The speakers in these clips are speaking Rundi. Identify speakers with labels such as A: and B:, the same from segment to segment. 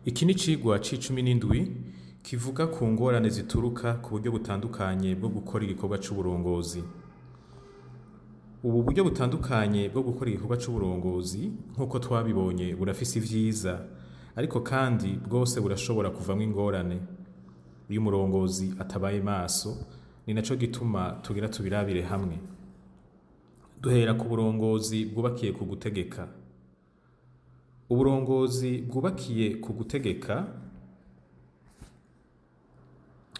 A: Iki ni icigwa c'icumi n'indwi kivuga ku ngorane zituruka ku buryo butandukanye bwo gukora igikorwa c'uburongozi. Ubu buryo butandukanye bwo gukora igikorwa c'uburongozi nk'uko twabibonye burafise ivyiza, ariko kandi bwose burashobora kuvamwo ingorane. Iyo umurongozi atabaye maso, ni naco gituma tugira tubirabire hamwe. Duhera ku burongozi bwubakiye ku gutegeka. Uburongozi bwubakiye ku gutegeka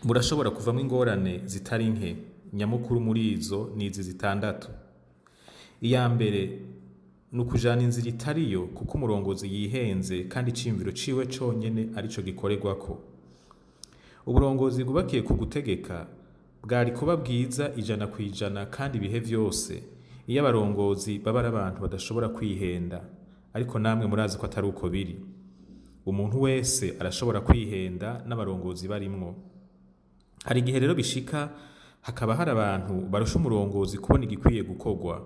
A: burashobora kuvamwo ingorane zitari nke. Nyamukuru muri izo ni izi zitandatu. Iya mbere ni ukujana inzira itariyo kuko umurongozi yihenze kandi iciyumviro ciwe conyene arico gikorerwako. Uburongozi bwubakiye ku gutegeka bwari kuba bwiza 100% kandi ibihe vyose iyo abarongozi baba ari abantu badashobora kwihenda, ariko namwe murazi ko atari uko biri. Umuntu wese arashobora kwihenda n'abarongozi barimwo. Hari igihe rero bishika hakaba hari abantu barusha umurongozi kubona igikwiye gukorwa,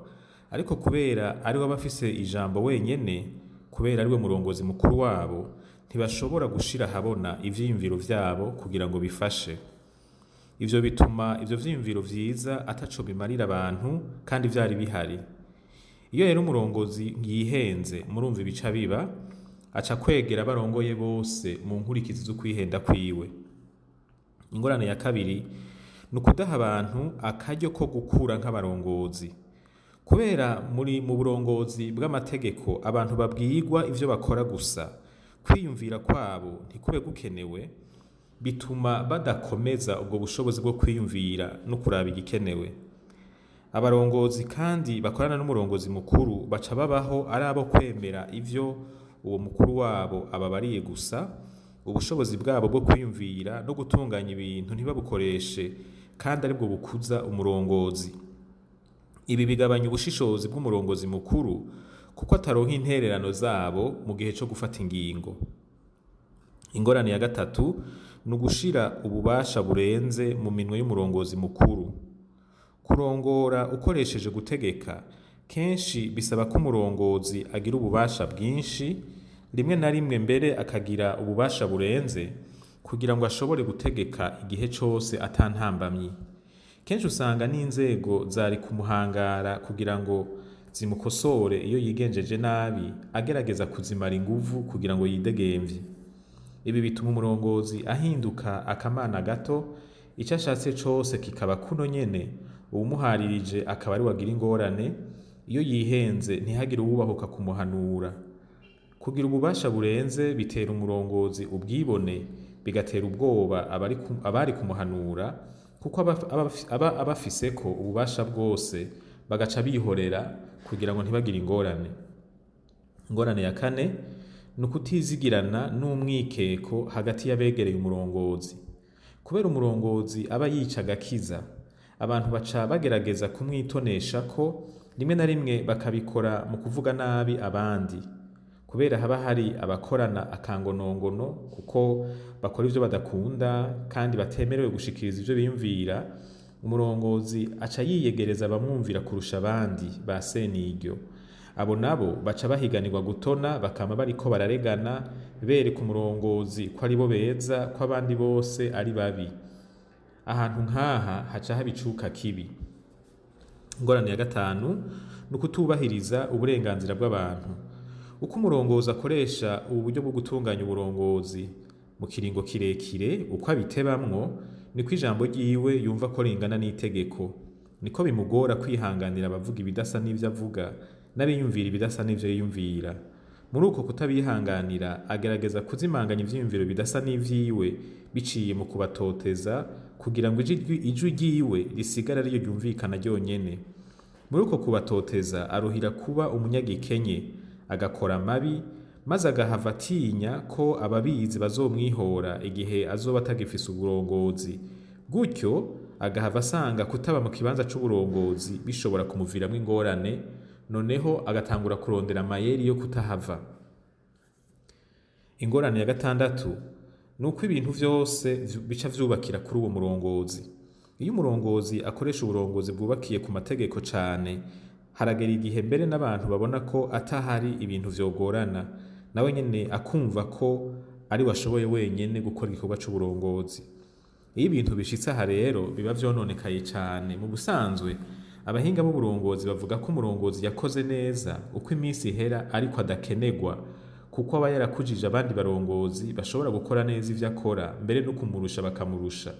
A: ariko kubera ariwe aba afise ijambo wenyene, kubera ariwe murongozi mukuru wabo, ntibashobora gushira ahabona ivyiyumviro vyabo kugira ngo bifashe. Ivyo bituma ivyo vyiyumviro vyiza ataco bimarira abantu kandi vyari bihari. Iyo rero umurongozi yihenze murumva ibica biba, aca kwegera abarongoye bose mu nkurikizi z'ukwihenda kwiwe. Ingorane ya kabiri ni ukudaha abantu akaryo ko gukura nk'abarongozi. Kubera muri mu burongozi bw'amategeko abantu babwirwa ivyo bakora gusa, kwiyumvira kwabo ntikube gukenewe, bituma badakomeza ubwo bushobozi bwo kwiyumvira no kuraba igikenewe. Abarongozi kandi bakorana n'umurongozi mukuru baca babaho ari abo kwemera ivyo uwo mukuru wabo ababariye gusa, ubushobozi bwabo bwo kwiyumvira no gutunganya ibintu ntibabukoreshe kandi aribwo bukuza umurongozi. Ibi bigabanya ubushishozi bw'umurongozi mukuru kuko ataronka intererano zabo mu gihe co gufata ingingo. Ingorane ya gatatu ni ugushira ububasha burenze mu minwe y'umurongozi mukuru. Kurongora ukoresheje gutegeka kenshi bisaba ko umurongozi agira ububasha bwinshi, rimwe na rimwe mbere akagira ububasha burenze kugira ngo ashobore gutegeka igihe cose ata ntambamyi. Kenshi usanga n'inzego zari kumuhangara kugira ngo zimukosore iyo yigenjeje nabi, agerageza kuzimara inguvu kugira ngo yidegemvye. Ibi bituma umurongozi ahinduka akamana gato, ico ashatse cose kikaba kuno nyene, uwumuharirije akaba ariwe agira ingorane, iyo yihenze ntihagire uwubahuka kumuhanura. Kugira ububasha burenze bitera umurongozi ubwibone, bigatera ubwoba abari kumuhanura, kuko aba abafiseko ububasha bwose, bagaca bihorera kugira ngo ntibagire ingorane. Ingorane ya kane ni ukutizigirana n'umwikeko hagati y'abegereye umurongozi. Kubera umurongozi aba yica agakiza, abantu baca bagerageza kumwitoneshako, rimwe na rimwe bakabikora mu kuvuga nabi abandi. Kubera haba hari abakorana akangonongono kuko bakora ivyo badakunda kandi batemerewe gushikiriza ivyo biyumvira, umurongozi aca yiyegereza abamwumvira kurusha abandi ba seniryo. Abo nabo baca bahiganirwa gutona, bakama bariko bararegana, bereka umurongozi ko aribo beza, ko abandi bose ari babi. Ahantu nk'aha haca haba icuka kibi. Ingorane ya gatanu ni ukutubahiriza uburenganzira bw'abantu. Uko umurongozi akoresha ubu buryo bwo gutunganya uburongozi mu kiringo kirekire, uko abitebamwo, niko ijambo ryiwe yumva ko ringana n'itegeko. Niko bimugora kwihanganira abavuga ibidasa n'ivyo avuga n'abiyumvira ibidasa n'ivyo yiyumvira. Muri uko kutabihanganira agerageza kuzimanganya ivyiyumviro bidasa n'ivyiwe biciye mu kubatoteza kugira ngo ijwi ryiwe risigare ariryo ryumvikana ryonyene. Muri uko kubatoteza aruhira kuba umunyagikenye, agakora amabi, maze agahava atinya ko ababizi bazomwihora igihe azoba atagifise uburongozi. Gutyo agahava asanga kutaba mu kibanza c'uburongozi bishobora kumuviramwo ingorane, noneho agatangura kurondera amayeri yo kutahava. Ingorane ya gatandatu ni uko ibintu vyose bica vyubakira kuri uwo murongozi. Iyo umurongozi akoresha uburongozi bwubakiye ku mategeko cane, haragera igihe mbere n'abantu babona ko atahari ibintu vyogorana, nawe nyene akumva ko ariwe ashoboye wenyene gukora igikorwa c'uburongozi. Iyo ibintu bishitse aha rero, biba vyononekaye cane. Mu busanzwe abahinga b'uburongozi bavuga ko umurongozi yakoze neza uko iminsi ihera ariko adakenegwa, kuko aba yarakujije abandi barongozi bashobora gukora neza ivyo akora, mbere no kumurusha bakamurusha.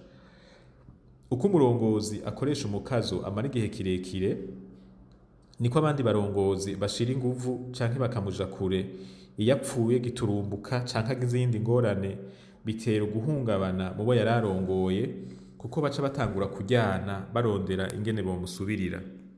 A: Uko umurongozi akoresha umukazo amara igihe kirekire, niko abandi barongozi bashira inguvu canke bakamuja kure. Iyo apfuye giturumbuka canke agize iyindi ngorane, bitera uguhungabana mu bo yari arongoye, kuko baca batangura kuryana barondera ingene bomusubirira.